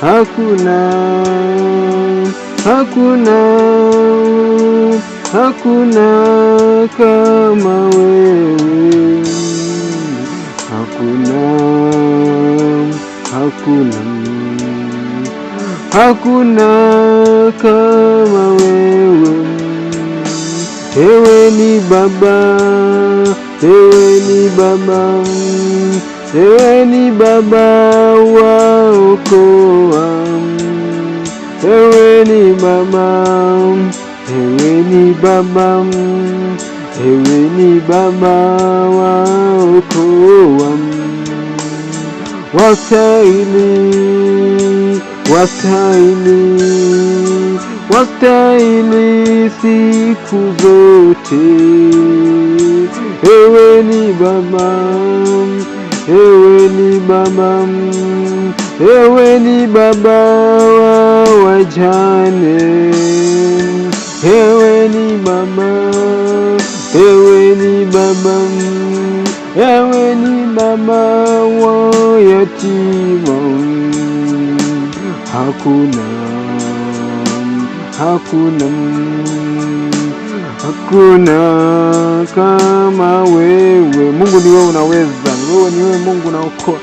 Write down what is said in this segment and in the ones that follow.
Hakuna, hakuna, hakuna kama wewe. Hakuna, hakuna, hakuna kama wewe. Ewe ni Baba, ewe ni Baba, ewe ni Baba waokoa. Ewe ni Baba, ewe ni Baba, ewe ni Baba waokoa. Wastahili, wastahili, wastahili siku zote. Ewe ni Baba, ewe ni Baba, ewe ni Baba wa wajane. Ewe ni Baba, ewe ni Baba, ewe ni Baba wa yatima. Hakuna, hakuna, hakuna kama wewe. Mungu ni wewe, unaweza. Wewe ni wewe Mungu unaokoa.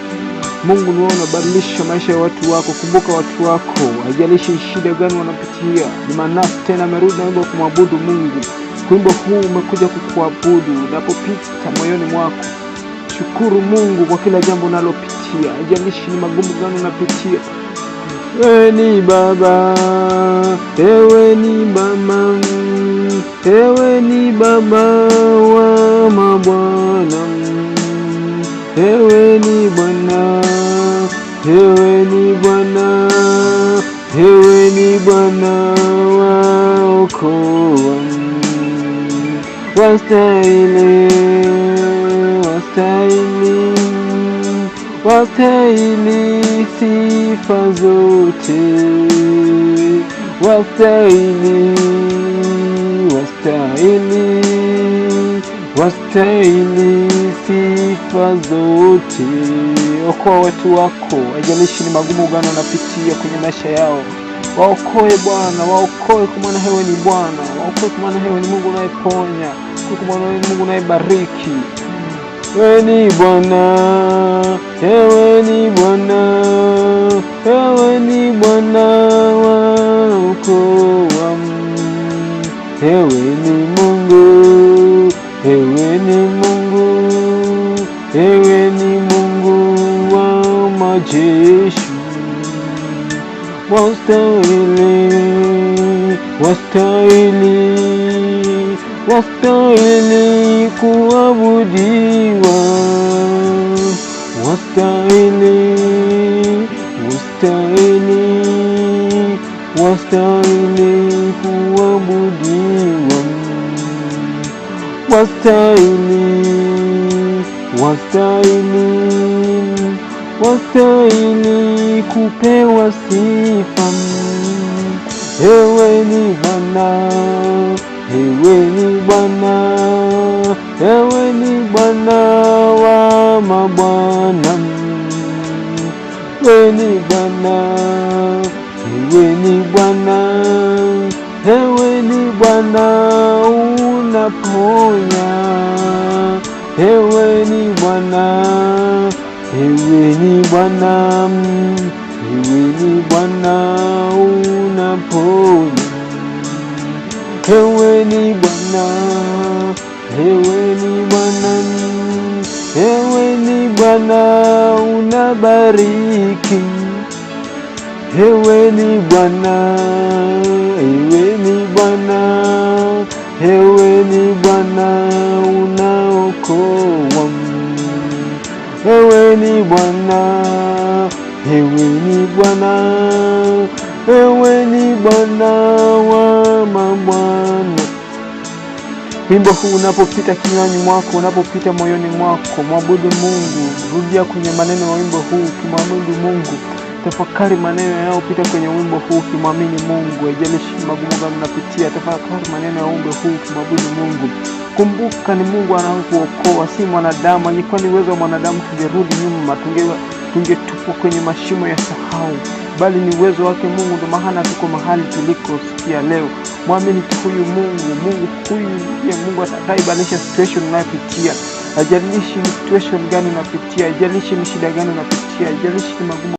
Mungu ni wewe unabadilisha maisha ya watu wako. Kumbuka watu wako, haijalishi shida gani wanapitia. Ni Manase tena amerudi na wimbo kumwabudu Mungu. Wimbo huu umekuja kukuabudu. Unapopita moyoni mwako, shukuru Mungu kwa kila jambo unalopitia, haijalishi ni magumu gani unapitia. Ewe ni Baba, ewe ni Baba, ewe ni Baba wa mabwana. Ewe ni Bwana, ewe ni Bwana, ewe ni Bwana waokoa. Wastahili, wastahili, wastahili sifa zote. Wastahili, wastahili, wastahili sifa zote. Okoa watu wako, haijalishi ni magumu gani wanapitia kwenye maisha yao. Waokoe Bwana, waokoe kwa maana wewe ni Bwana. Waokoe kwa maana wewe ni Mungu unayeponya, kwa maana wewe ni Mungu unayebariki. Wewe ni Bwana, ewe ni Bwana, ewe ni Bwana waokoa. Ewe ni Mungu, ewe ni Mungu, ewe ni Mungu wa majeshi. Wastahili, wastahili, wastahili kuabudiwa. Wastahili, wastahili, wastahili kuabudiwa. Wastahili, wastahili, wastahili kupewa sifa. Ewe ni Bwana, ewe ni Bwana, ewe ni Bwana wa mabwana. Ewe ni Bwana, ewe ni Bwana, ewe ni Bwana unaponya. Ewe ni Bwana, ewe ni Bwana, ewe ni Bwana unaponya. Ewe ni Bwana, ewe ni Bwana, ewe ni Bwana unabariki. Ewe ni Bwana, ewe ni Bwana, ewe ni Bwana unaokoa. Ewe ni Bwana, ewe ni Bwana, ewe ni Bwana wa mabwana. Wimbo huu unapopita kinywani mwako, unapopita moyoni mwako, mwabudu Mungu. Rudia kwenye maneno ya wimbo huu ukimwabudu Mungu. Tafakari maneno yanayopita kwenye wimbo huu ukimwamini Mungu. Haijalishi magumu gani unapitia, tafakari maneno ya wimbo huu ukimwabudu Mungu. Kumbuka ni Mungu anayekuokoa, si mwanadamu. Angekuwa ni uwezo wa mwanadamu, tungerudi nyuma, tungetupwa kwenye mashimo ya sahau. bali ni uwezo wake Mungu. Ndio maana tuko mahali tulikosikia leo. Mwamini tu huyu Mungu. Mungu huyu ndiye Mungu atakayebadilisha situation unayopitia. Haijalishi ni situation gani unapitia, haijalishi ni shida gani unapitia, haijalishi ni magumu